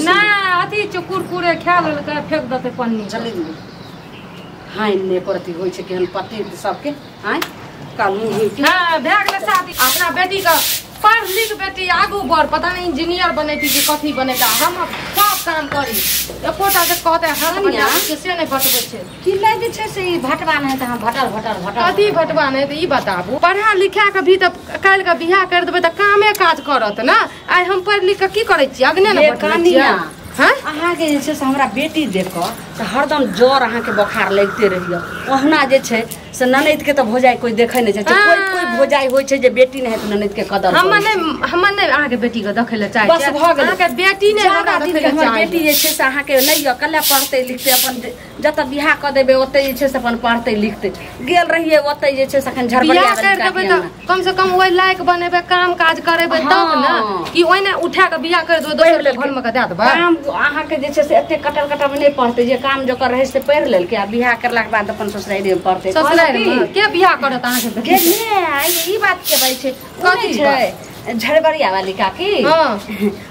ना अथी छै कुरकुरे खा लेलकै फेंक देतै पन्नी चलै हां ने करती होय छै केहन पति सबके हां कालू होय के हां भए गेलै शादी। अपना बेटी के पढ़ लिख बेटी आगू बढ़, पता नहीं इंजीनियर बनेती कि कथी बनेता। हम सब काम करी, एकोटा जे कहते हाथ बना के से नहीं बटबै छै। की ले जे छै से ई भटवा नहीं त हम भटल भटल भटल कथी भटवा नहीं त ई बताबू। पढ़ा लिखा के भी त काल्हि के बियाह कर देबै त कामे काज करत ना। आइ हम पढ़ लिख के की करै छी, अग्ने ने बटबै छियै। हां अहाँ के जे छै से हमरा बेटी देख के त हरदम जर अहाँ के बोखार लगते रहियो। ओहना जे छै से ननैद के त भोजाई कोई देखै नै छै। कोई कोई भोजाई होय छै जे बेटी नै है त ननैद के कदर हम नै अहाँ के बेटी के देखै ले चाहै बस भ गेल। अहाँ के बेटी नै हमरा देखै ले चाहै। बेटी जे छै से अहाँ के नै य कल्ला पढ़तै लिखतै, अपन जत बियाह क देबै ओतै जे छै से अपन पढ़तै लिखतै। गेल रहियै ओतै जे छै से अखन झड़बड़िया बियाह कर देबै त कम से कम ओइ लायक बनेबै, काम काज करेबै तब ना कि ओइने उठा के बियाह कर देबै दोसर के घर में के दए देबै। काम अहाँ के जे छै से एते कटल कटल में नै पढ़तै, जे काम जोकर रहै से पढ़ि लेलकै आ बियाह करलाक बाद अपन ससुरारि में पढ़तै। ससुरारि में के बियाह करत अहाँ के के ने? ई बात के बात छै कथी छै झड़बड़िया वाली काकी। हां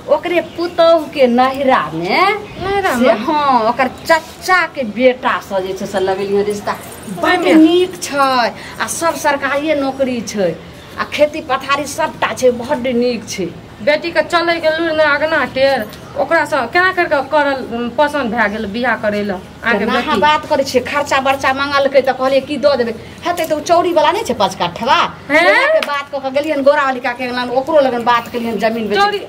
ओकरे पुतौह के नहिरा में, नहिरा में हां ओकर चचा के बेटा से जे छै से लगेलियो रिश्ता। बड नीक छै आ सब सरकारीए नौकरी छै आ खेती पथारी सबटा छै, बड नीक छै। बेटी के चले के लूर ने अगना टेर, ओकरा से केना कर के करल पसंद भए गेल बियाह करे ल। आके बेटी बात करै छै, खर्चा बर्चा मांगलकै त कहलियै की the देबै हेतै त उ चौरी वाला नै छै 5 कट्ठवा, ओकरा के बात क के गेलियन गोरा वाली काके अंगना, ओकरो लगन बात केलियन जमीन बेच। चौरी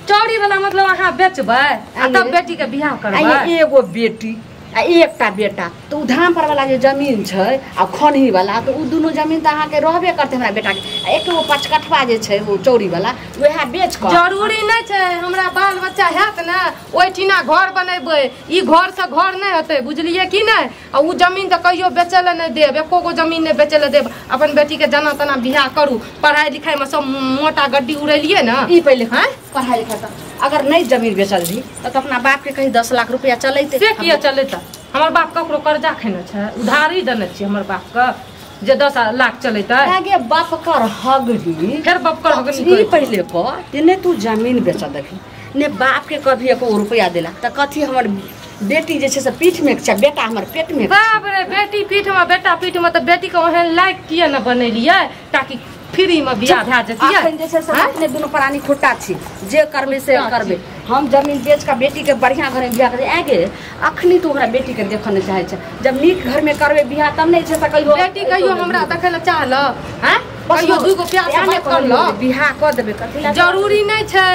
चौरी वाला मतलब अहाँ बेचबै आ तब बेटी के बियाह करबै। एगो बेटी आ एकटा बेटा त उ धाम पर वाला जे जमीन छै आ खनही वाला त उ दुनु जमीन त अहाँ के रहबे करते हमरा बेटा के। एक गो 5 कट्ठवा जे छै ओ चौरी वाला वएह बेच क जरूरी नै छै। हमरा बाल बच्चा हैत ने ओइठिना घर बनेबै, ई घर से घर नै हेतै, बुझलियै की नै? आ उ जमीन त कहियो बेचै ले नै देब, एको गो जमीन नै बेचै ले देब। अपन बेटी के जना तना बियाह करू। पढ़ाई लिखाई में सब मोटा गड्डी उड़ेलियै ने ई पहिले। हां पढ़ाई लिखाई त अगर नहीं जमीन बेचल रही त अपना बाप के कहीं 10 लाख रुपया चलैते। से किया चलैता? हमर बाप ककरो कर्जा खेने छै, उधारी देने छियै हमर बाप के जे 10 लाख चलैता। आगे बाप कर हगनी, फेर बाप कर हगनी। ई पहिले क जे ने तू जमीन बेच देखी ने बाप के कभी एको रुपया देला त कथी हमर बेटी जे छै से पीठ में छै, बेटा हमर पेट में। बाप रे, बेटी पीठ में बेटा पीठ में त बेटी के ओहन लायक किया न बनेलियै ताकि फ्री में बियाह भए जतियै। अखन जे छै से अपने दुनु प्राणी खोटा छी, जे करबै से करबै। हम जमीन बेच के बेटी के बढ़िया घर में बियाह करबै। आगे अखनी तू हमरा बेटी के देखऽ नै चाहै छै। जब नीक घर में करबै बियाह तब नै छै से कहियो बेटी कहियो हमरा देखै ल चाहल। हां कहियो दुगो प्यार से बात कर ल, बियाह क देबै कथी ला? जरूरी नै छै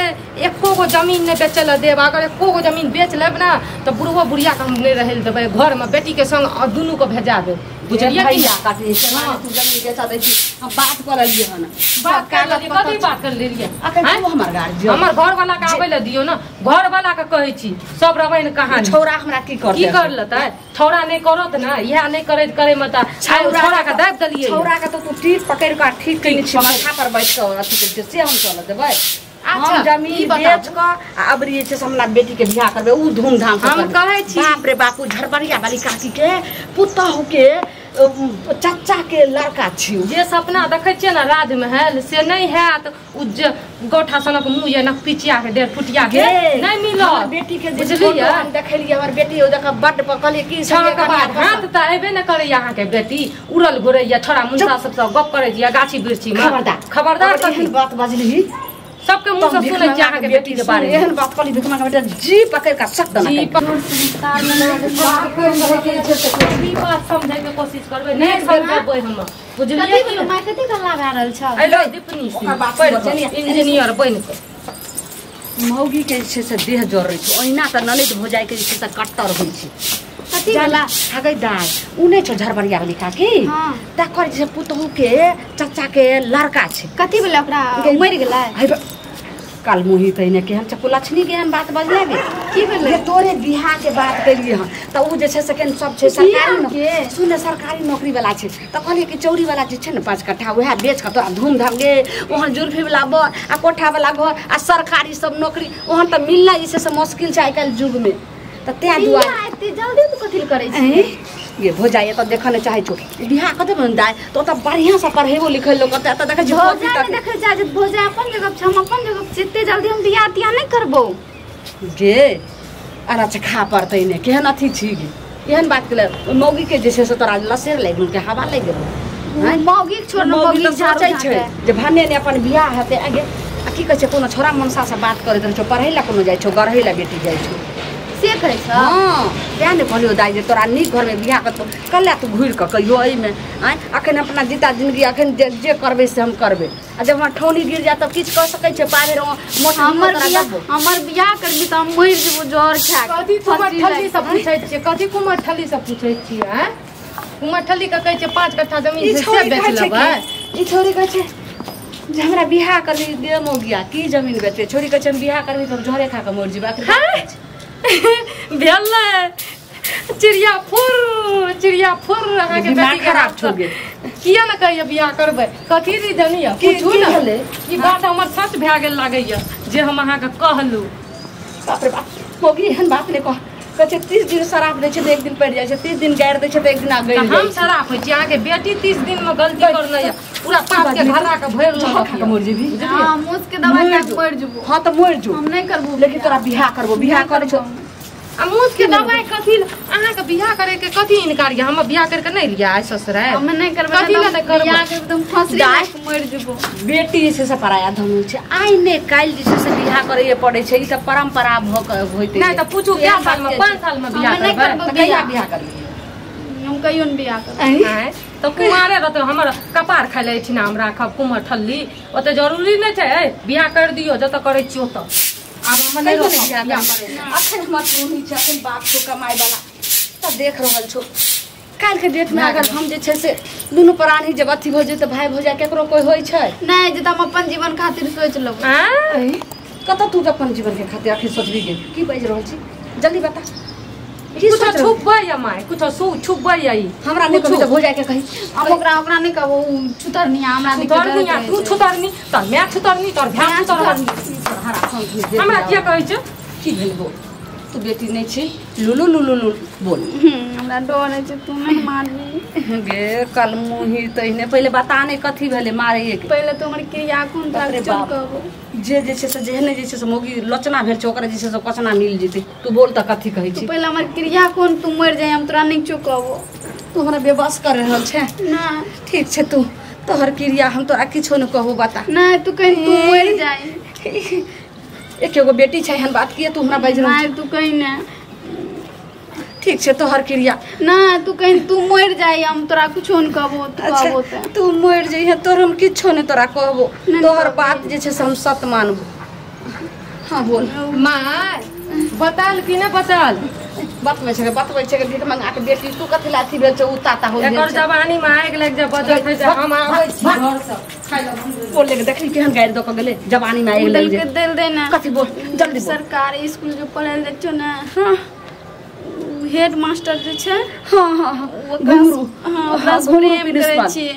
एको गो जमीन नै बेचै ल देब। अगर एको गो जमीन बेच लेब ना त बुढ़बो बुढ़िया के हम नै रहै ल देबै घर में, बेटी के संग दुनू के भेजा देब, बुझलियै की? काटी छै माने तू जमीन बेच दै छी, हम बात कर लेलियै हन। बात कर लेलियै? कथी बात कर लेलियै? अखन तू हमर गार्जियन, हमर घर वाला के आबै ल दियौ ना। घर वाला के कहै छी सब रवैन कहानी। छौरा हमरा की करतै? की कर लेतै? छौरा नै करत ना, इएह नै करैत करै में त छौरा के दाबि देलियै। छौरा के त तू टीप पकड़ि के ठीक केने छी, माथा पर बैठ के अथी के से हम चल देबै। अच्छा हम जमीन बेच के आ अबरी जे छै से हमरा बेटी के बियाह करबै उ धूमधाम से। हम कहै छी बाप रे बाप, उ झड़बड़िया वाली काकी के पुतहु के चचा के लड़का छी। जे सपना देखै छियै ने राजमहल से नै हैत। उ जे गोठा सनक मुँह ये नक पिचिया के 1.5 फुटिया के नै मिलत। बेटी के जे फोटो हम देखलियै हमर बेटी ओ देख बड कहलियै की छौड़ा के बाद हाथ त अयबे नै करैया अहाँ के बेटी, उड़ल घुरैया छोड़ा मुंसा सब सब गप करै छियै गाछी वृक्षी में। खबरदार खबरदार, एहन बात बजली सबके मुंह से सुनै छियै अहाँ के बेटी के बारे में। एहन बात कहली भिखमा के बेटा जी पकड़ के सख्त ना जी बात समझै के कोशिश करबै, नै समझबै हम, बुझलियै की? माय कथी गल्ला भए रहल छै? एलो दीपनी से इंजीनियर बनि के मौगी के छै से देह जरै छै। ओहिना त ननैद भौजाई के जे छै से कट्टर होइ छै। कथी गल्ला हगै दाय उ नै छौ झड़बड़िया वाली काकी, तकर जे पुतहु के चचा के लड़का छै। कथी भेलै ओकरा? मरि गेलै? काल मुही तहिने केहन चकुलक्षणी केहन बात बजले गे। की भेलै? तोरे बियाह के बात केलियै हन त उ जे छै से केहन सब छै सरकारी सुन, सरकारी नौकरी वाला छै त कहलियै कि चौरी वाला जे छै ने 5 कट्ठा वएह बेच के तोरा धूमधाम गे ओहन जुल्फी वाला बर आ कोठा वाला घर आ सरकारी सब नौकरी ओहन त मिलना जे छै से मुश्किल छै आइ काल्हि युग में। त तें दुआरे एते जल्दी तू कथी करै छी गे भौजाई? एतऽ देखऽ नै चाहै छौ बियाह कऽ देबै ने दाइ त ओतऽ बढ़िया से पढ़ेबो लिखेबो लोक एतऽ देखै छी भौजाई नै देखै चाहै छै। भौजाई अपन जगह छै, हम अपन जगह छै। एते जल्दी हम बियाह तियाह नै करबौ। गे अरा खा पड़तै ने केहन अथी छी गे एहन बात के मौगी के जे छै से तोरा लसेर लागि गेल के हवा लागि गेल। मौगी छोड़ मौगी सोचै छै जे भने ने अपन बियाह हेतै आगे आ की कहै छै कोनो छोरा मनसा से बात करैत रहै छौ पढ़ै ला कोनो जाइ छौ गढ़ै ला बेटी जाइ छौ से कहै छौ। हाँ तें ने कहलियौ दाइ जे तोरा नीक घरमे बियाह करतौ कल्ला तू घुरि कऽ कहियो एहिमे आँय अखन अपना जीता जिंदगी अखन जे करबै से हम करबै आ जब हमर ठौनी गिर जायत तब किछु कऽ सकै छै पाबे हमर बियाह करबी तऽ हम मरि जेबो जहर खा कऽ। कथी कुमरठल्ली से पूछै छियै कथी कुमरठल्ली से पूछै छियै आँय कुमरठल्ली के कहै छियै 5 कट्ठा जमीन छै से बेच लेबै। ई छोरी कहै छै जे हमरा बियाह करबी गे मौगिया की जमीन बेचबै छोरी कहै छै हम बियाह करबी तऽ हम जहरे खा कऽ मरि जेबै। आखिर भेलै चिड़िया फुर अहाँके बेटी खराब छौ गे किया ने कहैया बियाह करबै कथी रीजन यऽ पूछू ने ई बात हमर सच भए गेल लागैया जे हम अहाँके कहलहुँ। बाप रे बाप मौगी एहन बात नहि कह कहै छै 30 दिन शराब दै छै तऽ एक दिन पड़ि जाइ छै 30 दिन गारि दै छै तऽ एक दिन गैर हम शराब होइ छी अहाँके बेटी 30 दिनमे गलती करने यऽ पूरा पाप के घड़ा के भरि लऽ खा कऽ मरि जेबही। हां मूस के दवाई खा के मरि जेबो। हां तऽ मरि जो हम नहि करबो लेकिन तोरा बियाह करबो बियाह करै छौ आ मूस के दवाई कथी अहाँके बियाह करे के कथी इनकार यऽ हम बियाह करके नहि लिया आइ ससुराल हम नहि करबै कथी लए नहि करबै बियाह करबै तऽ हम फंसरी लागि कऽ मरि जेबो। बेटी जे छै से पराया धन होइ छै आइ ने काल्हि जे छै से बियाह करैए पड़ै छै ई तऽ परम्परा भऽ कऽ होइते नहि तऽ पूछू कए सालमे 5 सालमे बियाह करबै तऽ कहिया बियाह करबै हम कहियो नहि बियाह करबै तऽ कुमारे रहतै हमर कपार खाइ लए एहिठिना हम राखब कुमरठल्ली ओते जरूरी नहि छै बियाह करि दियौ जतऽ करै छियै ओतऽ आब हम नहि अखन हमर टोनी छै अखन बाप छौ कमाइ वाला तऽ देख रहल छौ काल्हिके डेटमे अगर हम जे छै से दुनू प्राणी जब अथी भऽ जेतै भाय भौजाइ केकरो कोइ होइ छै नहि जे तऽ हम अपन जीवन खातिर सोचि लेबै। कतऽ तू तऽ अपन जीवनके खातिर अखन सोचबी गे की बाजि रहल छी जल्दी बता कुछो छुपबै या माय कुछो छुपबै या ई हमरा नहि कहबी तऽ भौजाइके कही हम ओकरा ओकरा नहि कहबो उ छुतरनी हमरा छुतरनी तू छुतरनी तोर माय छुतरनी तोर भाय छुतरनी हमरा किया कहै छै की भेल बोल तू बेटी नहि छी लुलु लुलु लुलु बोल हमरा डर होइ छै तू नहि मारबी गे कल मुही तहिने पहिले बता नहि कथी भेलै मारैए के पहिले तो हमर क्रिया कोन बाप रे चल बाप। कहबो जे जे छै से जेहने जे छै से मौगी लचना भेल छै ओकरा जे छै से कचना मिल जेतै तू बोल तऽ कथी कहै तू छी पहिले हमर क्रिया कोन तू मरि जाइ हम तोरा नहि चुकबो तू हमरा बेबस कर रहल छै ना ठीक छै तू तोहर क्रिया हम तोरा किछो नहि कहबो बता नहीं तू कहीं तू मरि जाइ एक एगो बेटी छै एहन बात किए तू हमरा बाजि रहल नहीं तू कहीं ना ठीक छै तोहर क्रिया ना तू कहीं तू मरि जाइ हम तोरा कुछो नहि कहबो तू कहबो अच्छा तू मरि जइहे तोहर हम किछो नहि तोरा कहबो तोहर बात जे छै से हम सत मानबो। हाँ बोल माय बताल कि नहि बताल बतबै छै बतबै छै भीख मंगा के बेटी तू कथी ला अथी भेल छै उ ताता हो गेल एकर जवानी में आगि लागि जाय बजत है जे हम आबै छी घर से खाइ लए बोल लेके देखली केहन गारि दऽ कऽ गेलै जवानी में आगि लागि के दिल देना कथी बोल जल्दी बोल। सरकारी स्कूल जो पढ़ै लए जाइ छौ ने हाँ हेड मास्टर जे छै हाँ हाँ हाँ घुंघरू हाँ ओकरा से प्रेम करै छियै।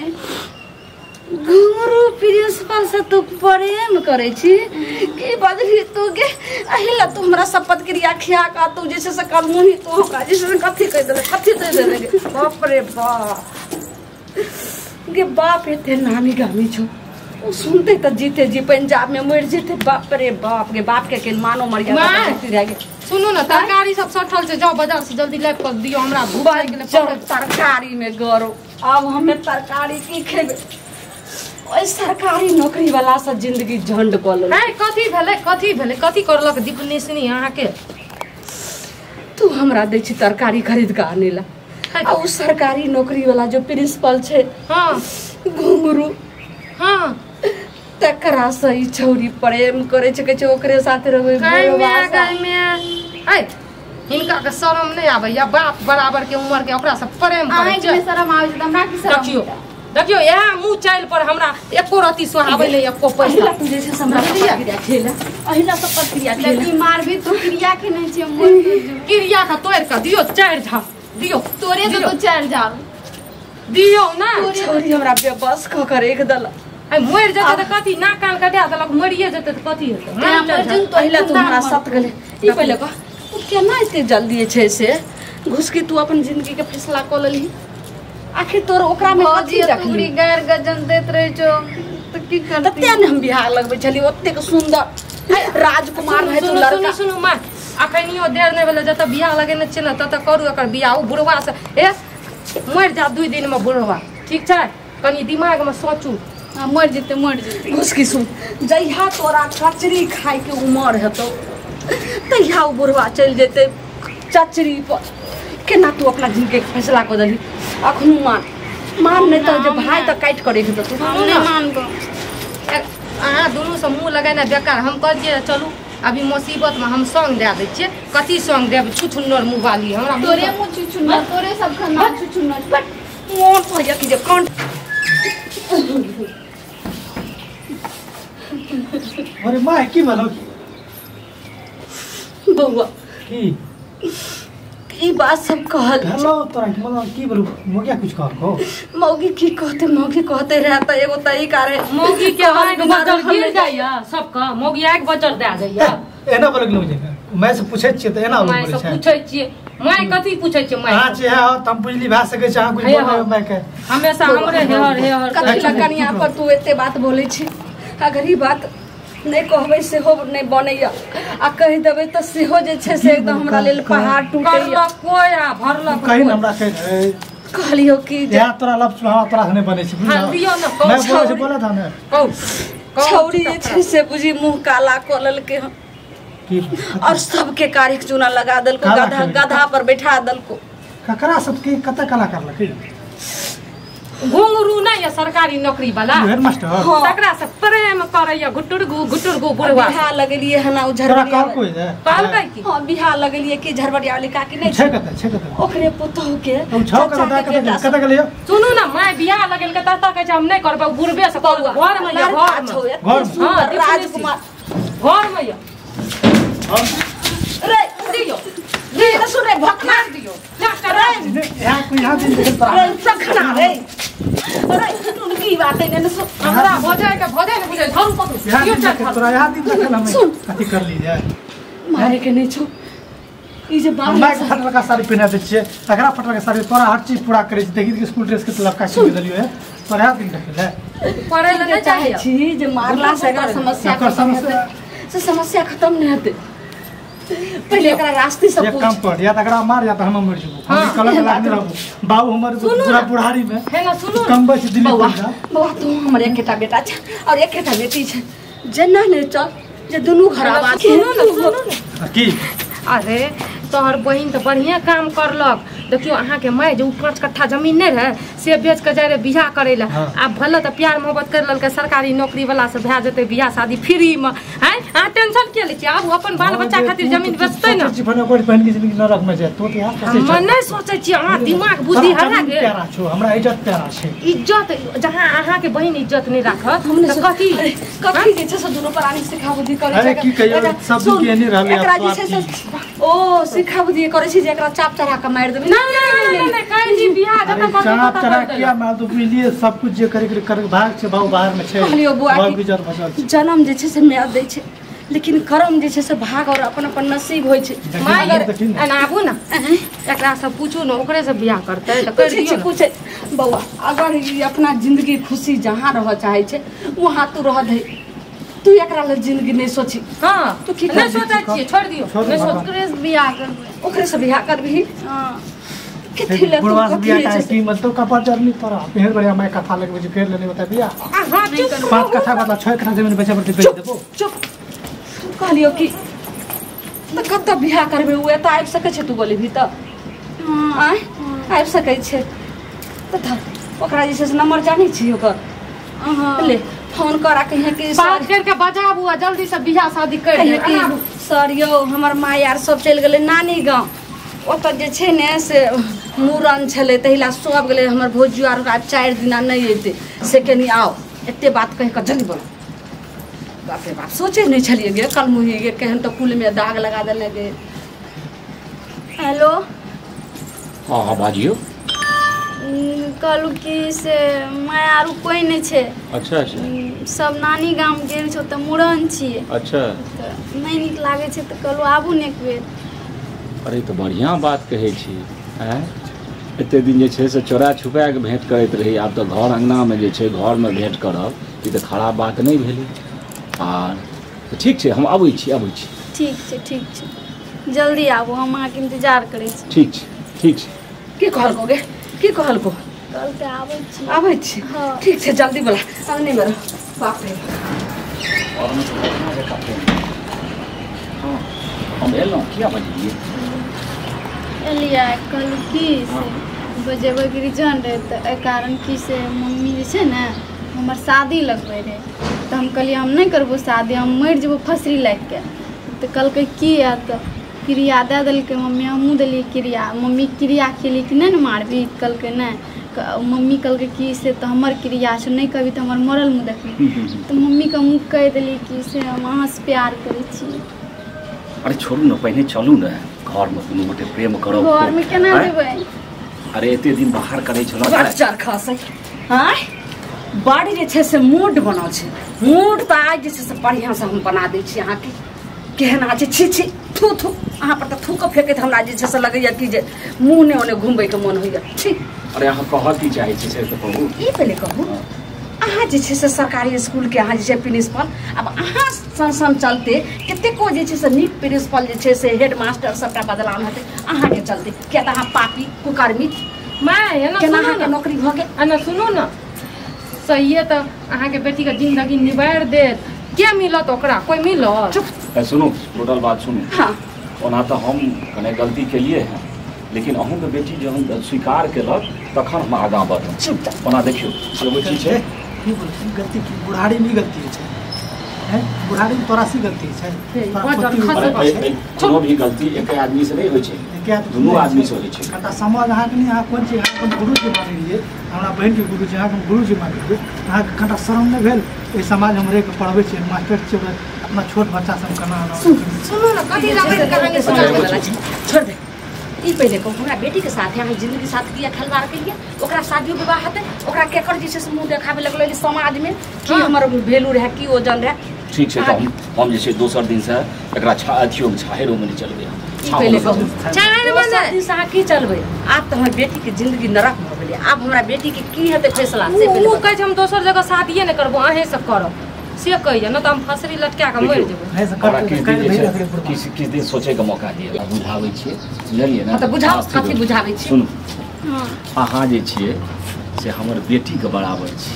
घुंघरू प्रिंसिपल से तू प्रेम करै छी की बजली तू गे अहिला तू हमरा शपथ क्रिया खिया का तू जे छै से कलमुही तू हमरा जे छै से कथी कहि देले कथी दे देले गे बाप रे बाप गे बाप एते नामी गामी छौ ओ सुनते तऽ जीते जी पंजाब में मरि जेते बाप रे बाप गे बाप के के मानो मर्यादा रह गे। सुनू ने तरकारी सब सठल छै जाओ बाजार से जल्दी लाबि कऽ दियौ हमरा भूख लागि गेलै। तरकारी में गरो आब हमे तरकारी की खेबै ओहि सरकारी नौकरी वाला से जिंदगी झंड कऽ लेलक। है कथी भेलै कथी भेलै कथी करलक दीपनिशनी अहाँके तू हमरा दै छी तरकारी खरीद कऽ आनै ला आ उ सरकारी नौकरी वाला जो प्रिंसिपल छै हाँ घुंघरू हाँ तकरा से ई छौरी प्रेम करै छै कहै छै ओकरे साथे रहबै है हिनका के शरम नहि आबैया बाप बराबर के उम्र के ओकरा से प्रेम करै छै। अहाँके शरम आबै छै तऽ हमरा की शरम देखियौ देखियौ इएह मुँह चालि पर हमरा एको रत्ती सोहाबै नहि एको पैसा तू जे छै से हमरा क्रिया खेला अहिला सब पर क्रिया खेला लेकिन मारबी तू क्रिया के नहि छै मोर क्रिया के तोड़ि कऽ दियौ 4 झाप दियौ तोरे तो तू 4 झाप दियौ ना छोरी हमरा बेबस कऽ कऽ राखि देलक। आ मरि जेतै तऽ कथी नाक कान कटा देलक मरिए जेतै तऽ कथी हेतै। अहिला तू हमरा सत गेलै ई पहिले कह तू केना एते जल्दी छै से घुसकी तू अपन जिंदगी के फैसला कऽ लेलही आखिर तोर ओकरा में कथी रखली गैर गजन देत रहे छौ तऽ की करती तते ने हम बिहार लगबै छली ओतेक सुंदर राजकुमार है तू लड़का। सुनू सुनू माँ अखनियो देर नहि भेलै, जतऽ बियाह लगेने छियै ने ततऽ करू एकर बियाह। ओ बुढ़वा से ए मरि जायत 2 दिन में बुढ़वा, ठीक छै? कनी दिमाग में सोचू। मरि जेतै मरि जेतै। घुसकी सुन, जहिया तोरा कचरी खाइके उमर हेतौ तहिया ओ बुढ़वा चलि जेतै चचरी पर। केना तू अपना जिनके फैसला कऽ देलही? अखनो मान मान, नहि तऽ जे भाय तऽ काटि कऽ राखि देतौ। हम नहि मानबो। अहाँ दुनू से मुँह लगेनाइ बेकार। हम कहलियै चलू अभी मुसीबत में हम संग दए दै छियै। कथी संग देब? छुछुन्नर मुँह वाली हमरा तोरे मुँह छुछुन्नर, तोरे सब खाना छुछुन्नर। बट मोन पड़ैया कि जे कंठ। अरे माय की भेलौ? बौआ की ई बात सब कहल भेलौ तोरा? मतलब की भेलौ? मौगिया कुछ कहलकौ? मौगी की कहते? मौगी कहते रहे तऽ एगो तरीका रहे। मौगी के आँखि बजर गिर जाइया सबके, मौगी आँखि बजर दए दैया। एना बोलै गेलौ जे माय से पूछै छियै तऽ एना माय बोलै से छै। पूछै छियै माय कथी पूछै छियै माय? अहाँ छियै तऽ हम बुझली भए सकै छै अहाँ कुछ बोलबै माय के। हमेशा हमरे हेहर हेहर कथी लए कनिया पर तू एते बात बोलै छी? अगर ई बात नहि कहबै सेहो नहि बनैया, आ कहि देबै तऽ सेहो जे छै से एकदम हमरा लेल पहाड़ टूटैया। कोया भरलक कहि हमरा कहि कहलियौ कि इएह तोरा लफ्ज हमरा तोरा से नहि बनै छै। दियौ ने मैं बोलै छै, बोला था ने छौड़ी जे छै से बुझी मुँह काला कऽ लेलकै हन और सबके कारिक चूना लगा देलको, गधा गधा पर बैठा देलको। ककरा सबके कतऽ काला करलकै? घुंघरू नहीं है सरकारी नौकरी वाला हेडमास्टर तकरा से प्रेम करैया घुटुर गु घुटुर गु बुढ़वा। बिहा लगेलिए हन उ झरबरिया कहलकै की? हां बिहा लगेलिए कि झरबरिया वाली काकी नहीं छै कत छै कत ओकरे पुतहु के ओ छौ कत कत गेलियो? सुनू ना माय बिहा लगेल के तत कहै छै हम नहीं करबै बुढ़बे से करब। घर में या घर में सुंदर राजकुमार घर में या रे दियो रे सुन रे भकना दियो यहां कोई यहां दिन रे सखना रे रे तुम की बात है ने हमरा भजाय के भजाय ने बुझै धरू पकड़ू यो चल तोरा यहां दिन तक हम अथी कर ली जाए मारे के नहीं छो। ई जे बाप माय के फटल का साड़ी पहिना दै छियै तकरा फटल का साड़ी तोरा हर चीज पूरा करै छी। देखी स्कूल ड्रेस के लपका के देलियो है तोरा यहां दिन तक है पढ़ै ले नहीं चाहै छी जे मारला से एकर समस्या खत्म से समस्या खत्म नहीं हेतै। पहले एकरा रास्ते से एक काम कर या तकरा मार या त हम मर जेबो। हम कलंक लागने रहबो बाबू हमर पूरा बुढ़ारी में हे ना। सुनू कम बच दिल्ली बौआ बौआ तू हमर एकटा बेटा छै और एकटा बेटी छै जेना ने चल जे दुनू घर आबाद। सुनू ना सुनू ना की अरे तोहर बहिन तऽ बढ़िया काम करलक। देखियो अहाँ के माय जे 5 कट्ठा जमीन नहीं रहे से बेच के जाय रहे बियाह करे ला। आब भले तऽ प्यार मोहब्बत कर लेलकै सरकारी नौकरी वाला से भए जेतै बियाह शादी फ्री में। हैं अहाँ टेंशन किया लै छियै? आब अपन बाल बच्चा खातिर जमीन बेचतै ना। बहन के जिंदगी नरक में जाय तो हम नहीं सोचै छियै। अहाँ दिमाग बुद्धि हरा गेल। प्यारा छौ हमरा इज्जत प्यारा छै। इज्जत जहाँ अहाँ के बहिन इज्जत नहीं राखत तऽ कथी कथी जे छै से दुनू प्राणी सिखा बुद्धि करै छै। अरे की कहियो सब दिन के नहीं रहलै एकरा जे छै से ओ सिखा बुद्धि करै छै जे एकरा चाप चढ़ा के मारि देबै। नहीं नहीं नहीं काहे जी बियाह जतऽ करतै चाप चढ़ा के मार दो बुझलिए सब कुछ जे करे कर भाग छै बाबू बाहर में छै। कहलियो बुआ की जन्म जे छै से माय दै छै लेकिन कर्म जे छै से भाग और अपन अपन नसीब होइ छै। माय एना आबू ना एकरा सब पूछू ना ओकरे से बियाह करतै तऽ कर दियौ। पूछे बौआ अगर ई अपना जिंदगी खुशी जहाँ रह चाहे छै वहाँ तू रह दे। तू एकरा लेल जिंदगी नहीं सोची। हां तू की नहीं सोचै छियै छोड़ दियौ। नहीं सोच ओकरे से बियाह करबै। ओकरे से बियाह करबही? हां कथी ले बुढ़वा से बियाह काहे की मतलब कपार चढ़नी तोरा फेर बढ़िया मैं कथा लगबै छी फेर लेने बता बियाह। हां चुप 5 कट्ठा बदला 6 कट्ठा जमीन बेचे पड़तै बेच देबो। चुप कहलियो कि त कत बियाह करबै? उ एत आबि सकै छै तू बोलबही त? हां आबि सकै छै त ओकरा जे छै से नंबर जानै छी ओकर? हां ले फोन करा कहिया कि बात करके बजाबू आ जल्दी से बियाह शादी कर दे। सर यौ हमर माय आर सब चलि गेलै नानी गाँव ओतऽ जे छै ने से मूड़न छलै तहिला सब गेलै। हमर भौजी आर आब 4 दिना नहीं अयतै से कनी आओ एते बात कहि कऽ जल्दी बोलो। बाप रे बाप सोचै नहीं छलियै गे कलमुही गे केहन तऽ कुल में दाग लगा देने गे। हेलो हाँ हाँ बाजियो। कहलू कि से my आरू कोई नहीं छै। अच्छा अच्छा सब नानी गाम गेल छौ तऽ मूड़न छियै। अच्छा तऽ नहीं नीक लागै छै तऽ कहलू आबू ने एक बेर। अरे तऽ बढ़िआँ बात कहै छी। आँय एते दिन जे छै से चोरा छुपा के भेंट करैत रही, आब तऽ घर अङ्गनामे जे छै घरमे भेंट करब ई तऽ खराब बात नहि भेलै। आर ठीक छै हम अबै छी अबै छी। ठीक छै ठीक छै जल्दी आबू, हम अहाँके इंतजार करै छी। ठीक छै ठीक छै। की कहलको गे, की कहलको? कहलकै आबै छी। आबै छी? ठीक छै, जल्दी बोला, अंगने में रह। बाप रे, हाँ हम एलहुँ, किया बजलियै? एलियै कहलहुँ की से बजेबैके रीजन रहै, तऽ एहि कारण की से मम्मी जे छै ने हमर शादी लगबै रहै, तऽ हम कहलियै हम नहि करबो शादी, हम मरि जेबो फसरी लागिके। तऽ कहलकै किया, तऽ क्रिया दए देलकै मम्मी, हमहूँ देलियै क्रिया। मम्मी क्रिया खेली कि नहि ने मारबी? कहलकै नहि। मम्मी कहलकै कि से तऽ हमर क्रिया छौ, नहि कहबी तऽ हमर मरल मुँह देखबी। तऽ मम्मीके मुँह कहि देलियै कि से हम अहाँसँ प्यार करै छी। अरे छोड़ू ने, पहिने चलू ने घरमे, दुनू गोटे प्रेम करब। घरमे केना जेबै? अरे एते दिन बाहर करै छलहुँ। आँय बड़ जे छै से मूड बनल छै, मूड तऽ आइ जे छै से बढ़िआँसँ हम बना दै छी अहाँके। केहन छै, छी छी थू थू, अहाँ पर तऽ थूको फेकैत हमरा जे छै से लगैया कि जे मुँह ने ओने घुमबैके मन होइया। छी। अरे अहाँ कहऽ की चाहै छी से तऽ कहू। ई पहिले कहू, अहाँ जे छै से सरकारी स्कूलके अहाँ जे छै प्रिंसिपल, आब अहाँ सन सन चलते कतेको जे छै से नीक प्रिंसिपल जे छै से हेड मास्टर सबटा बदलाम हेतै अहाँके चलते, किया तऽ अहाँ पापी कुकर्मी। माय केना अहाँके नौकरी भऽ गेल? एना सुनू ने, सहिए तऽ अहाँके बेटीके जिंदगी निबारि देत, के मिलत ओकरा? कोइ मिलत? चुप। सुनू, टोटल बात सुनू। हाँ ओना तऽ हम कने गलती केलिए हैं, लेकिन अहूँके बेटी जहन स्वीकार केलक तखन हम आगाँ बढ़ब। चुप। ओना देखियौ एगो चीज छै, की बोलै छी, गलती की बुढ़ारी में गलती छै, हैं बुढ़ारी में तोरा सी गलती छै। कोनो भी गलती एक आदमी से नहीं होइ छै, दुनू आदमी से होइ छै। कटा समझ अहाँके नहि, अहाँ कोन चीज, अहाँके हम गुरुजी मानै रहियै, हमरा बहिनके गुरुजी, अहाँके हम गुरुजी मानै रहियै, अहाँके कटा शरम नहि भेल? एहि समाज हम रहिके पढ़बै छियै, मास्टर छियै, अपना छोट बच्चा सब केना। सुनू ने, कथी कहानी सुनाबै छै, छोड़ दे। ई पहिले कहू, हमरा बेटीके साथे अहाँ जिंदगी साथ किया खेलवाड़ केलियै? ओकरा शादियो विवाह हेतै, ओकरा केकर जे छै से मुँह देखाबै लगलै समाजमे की हमर वैल्यू रहै, की ओजन रहै? ठीक छै, तऽ हम जे छै दोसर दिनसँ एकरा अथियोमे छाहरियोमे नहि चलबै। ई पहिले कहू, दोसर दिनसँ अहाँ की चलबै? आब तऽ हमर बेटीके जिंदगी नरक भऽ गेलै, आब हमरा बेटीके की हेतै फैसला से ओ कहै छै हम दोसर जगह शादिये नहि करबो, अहीँसँ करब से कहैया, नहि तऽ हम फसरी लटका कऽ मरि जेबै। किछु दिन सोचैके मौका दिअ, बुझाबै छियै, बुझलियै ने? तऽ बुझाउ, कथी बुझाबै छी? सुनू, अहाँ जे छियै से हमर बेटीके बराबर छी,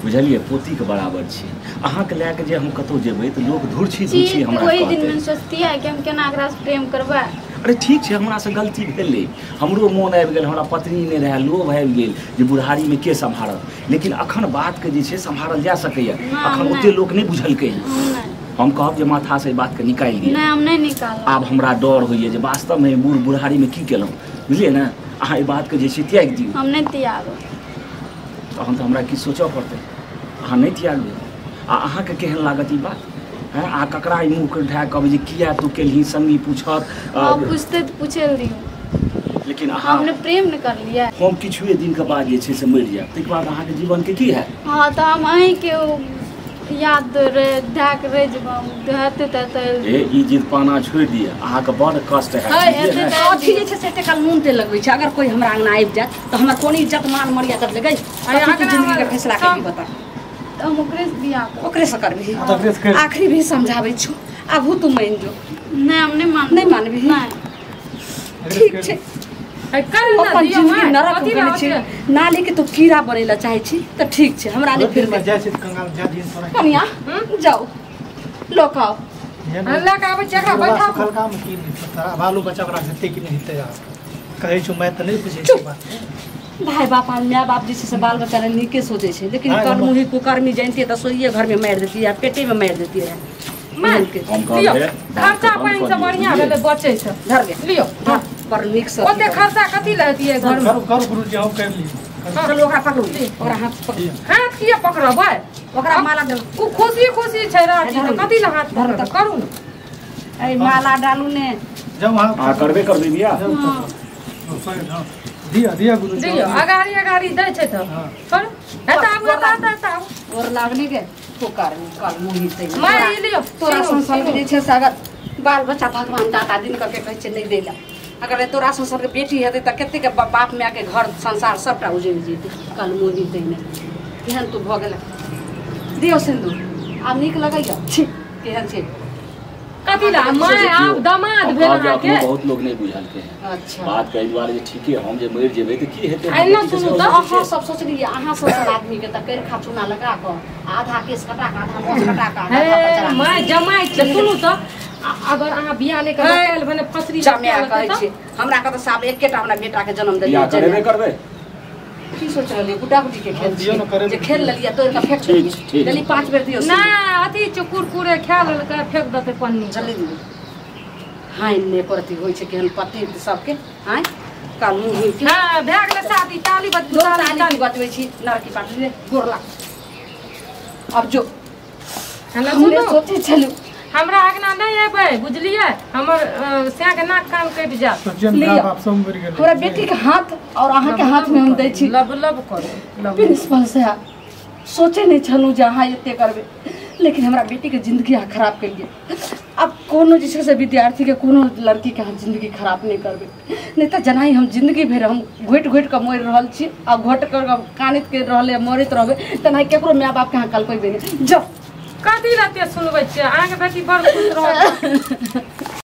बुझलियै, पोतीके बराबर छी। अहाँके लए कऽ जे हम कतहु जेबै तऽ लोक धुरछी धुरछी हमरा ओहि दिन सोचतियै कि हम केना एकरासँ प्रेम करबै। अरे ठीक छै, हमरासँ गलती भेलै, हमरो मोन आबि गेल, हमरा पत्नी नहि रहए, लोभ आबि गेल जे बुढ़ारीमे के सम्हारत, लेकिन अखन बातके जे छै सम्हारल जा सकैए, अखन ओते लोक नहि बुझलकै। हम कहब जे माथासँ एहि बातके निकालि दिअ। नहि, हम नहि निकालब। आब हमरा डर होइए जे वास्तवमे बूढ़ बुढ़ारीमे की केलहुँ, बुझलियै ने? अहाँ एहि बातके जे छै त्यागि दियौ। हम नहि त्यागब। तहन तऽ हमरा किछु सोचऽ पड़तै। अहाँ नहि त्यागबै आ अहाँके केहन लागत ई बात? हैं अहाँ ककरा ई मुँह उठा कहबै जे किया तू केलही? संगी पूछत। पूछते तऽ पूछे दियौ, लेकिन अहाँ हमने प्रेम नहि करलियै। हम किछुए दिनके बाद जे छै से मरि जायब, ताहिके बाद अहाँके जीवनके की हैत? हाँ तऽ हम अहीँके याद धए कऽ रहि जेबै, हेतै तऽ ई जिदपाना छोड़ि दिअ, अहाँके बड़ कष्ट हैत। अथी जे छै से एते काल नून तेल लगबै छै, अगर कोइ हमरा अङ्गना आबि जायत तऽ हमर कोन इज्जत मान मर्यादा लगै? जिंदगीके फैसला करी बता। हम ओकरे से बियाह करब। ओकरे से करबी? आखिरी भी समझाबै छौ, आबू तू मान जो। नहि, हम नहि मानब। नहि मानबी? नहि। ठीक छै, अपन जिंदगी नरक बनै छै, नाली के तो कीड़ा बनै ला चाहै छी तऽ ठीक छै, हमरा नहि फिर कनिया जाउ लऽ कऽ आउ। लऽ कऽ आबै छी, एकरा बैठाबू। सुखलकामे की तोरा बालो बच्चा ओकरा हेतै कि नहि हेतै? कहै छौ मैं तऽ नहि बुझै छी बात। भाय बाप माय बाप जे छै से बाल बच्चा लए नीके सोचै छै, लेकिन कर्मही कुकर्मी जनितियै तऽ सोइए घरमे मारि देतियै आ पेटेमे मारि देतियै। खर्चा पानि से बढ़िया भेलै बचै छै। धर गे लियो, बड़ नीक से। ओते खर्चा कथी लए हेतियै घरमे? करू गुरुजी, हम करि लियौ। चलू ओकरा पकड़ू, ओकरा हाथ पकड़ू। हाथ किया पकड़बै? ओकरा माला डालू। ओ खुशी खुशी छै राजी, तऽ कथी लए हाथ पकड़बै? करू ने। ए माला डालू ने। जाउ अहाँ करबे करबै बियाह। दिया दिया गुरुजी, दियो। अगाड़ी अगाड़ी दै छै तऽ छोड़ू। एतऽ आबू, एतऽ एतऽ एतऽ आबू। गोर लागनी के कुकर्मी कलमुही तै माय ई लियो। तोरा संसार के जे छै से अगर बाल बच्चा भगवान दाता दिन करके कहै छै नहि दै ला, अगर तोरा संसार के बेटी हेतै तऽ कतेक बाप माय के घर संसार सबटा उजड़ि जेतै। कलमुही तै ने केहन तू भऽ गेल। दियौ सिन्दूर, आब नीक लगैया? छी केहन छै? कथी ला my आब दामाद भेल अहाँके बहुत लोग नहीं बुझलकै हैं। अच्छा बात कहि दुआरे जे ठीके हम जे मरि जेबै तऽ की हेतै। एना सुनू तऽ अहाँ सब सोचलियै अहाँ सब सब आदमी के तऽ कर खा चूना लगा कऽ आधा केस कटा कऽ आधा मोछ कटा कऽ आधा पचरा my जमाइ छै। सुनू तऽ अगर अहाँ बियाह नहि करबै काल्हि भने फसरी जमाइ कहै छी हमरा के तऽ साहब एकेटा हमरा बेटा के जन्म देलियै। बियाह करेबे करबै की सोच रहलियै गुड्डा गुड्डी के खेल जे खेल लेलियै तोड़ के फेंक देलियै जल्दी 5 बेर दियौ ना अथी कुरकुरे खा लेलकै फेंक देतै पन्नी जल्दी दियौ। हां ने करती होइ छै केहन पति सबके हां कानून होइ छै। हां भए गेलै शादी ताली बजबै ताली बजबै छी नरकी पाटी रे गोरला अब जो हम सोचै छलु हमरा अगना नहीं अबै बुझलियै हमर सैं के नाक कान कटि जायत। हमरा बेटी के हाथ और अहाँ के हाथ में हम दै छी। लब लब करू प्रिंसिपल साहब सोचे नहीं छलहुँ जे अहाँ एते करबै लेकिन हमरा बेटी के जिंदगी अहाँ खराब केलियै। अब कोनो जे छै से विद्यार्थी के कोनो लड़की के अहाँ जिंदगी खराब नहीं करबै नहीं तऽ जेनाही हम जिंदगी भरि हम घोटि घोटि कऽ मरि रहल छी आ घोटि कऽ कानैत करि रहलै मरैत रहबै तेनाही केकरो माय बापके अहाँ कलपेबै नहि। जाउ कथी लए सुनबै छियै अहाँके बेटी बड़ खुश रहत।